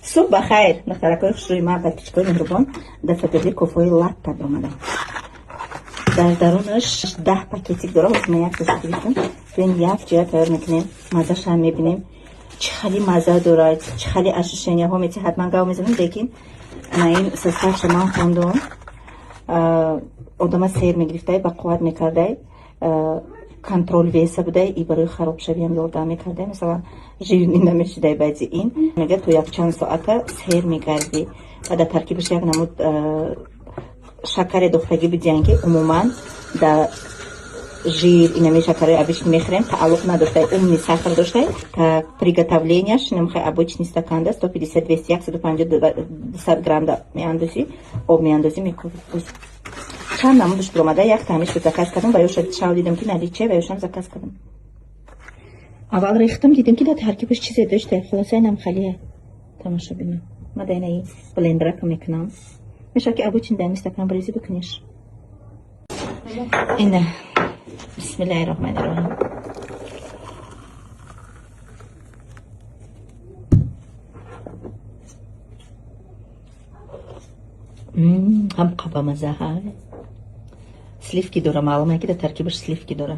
Субҳ ба хайр, духтаракои хушрӯи ман, подписчикои меҳрубон. Дар сафедии кофои латта омадам. Дар дарунаш 10 пакетик дора. Ҳозир ман як доша гирифтам. Бин, як ҷоя тайёр мекунем, маззашам мебинем. Чӣ хали мазза дорад, чӣ хали ощущенияҳо мети, ҳатман гав мезанам, лекин ана ин составша ман хондум. Одама сер мегирифтай, ба қувват мекардай, контроль веса будай и барои харобшавиам ёрдам мекардай. Масалан, жирный намешидай. Баъди ин мега то якчанд соата сер мегардӣ ва дар таркибаш як намуд шакаре дохтагӣ будиян, ки умуман дар жир, инами шакарои обычный мехӯрем, тааллуқ надоштай, умный сахар доштай. Так, приготовленияш намхай: обычный стаканда 150, 200, 150, 200 грамм меандозӣ, об меандозӣ, мекӯбӣ. Чанд намудаш биромада, як таъмишро заказ кардам ва ёша шав дидам, ки наличие, ва ёшам заказ кардам. Аввал рехтам, дидам, ки дар таркибаш чизе дошта. Хулоса, инам халия, тамошо бинам. Ма дар инаи блендрака мекунам. Мешавад, ки обычный дар стакан брези бикуниш. Ина, бисмиллаҳи роҳмани роҳим. Ҳам қабамазаҳа, сливки дора. Маълуме, ки дар таркибаш сливки дора.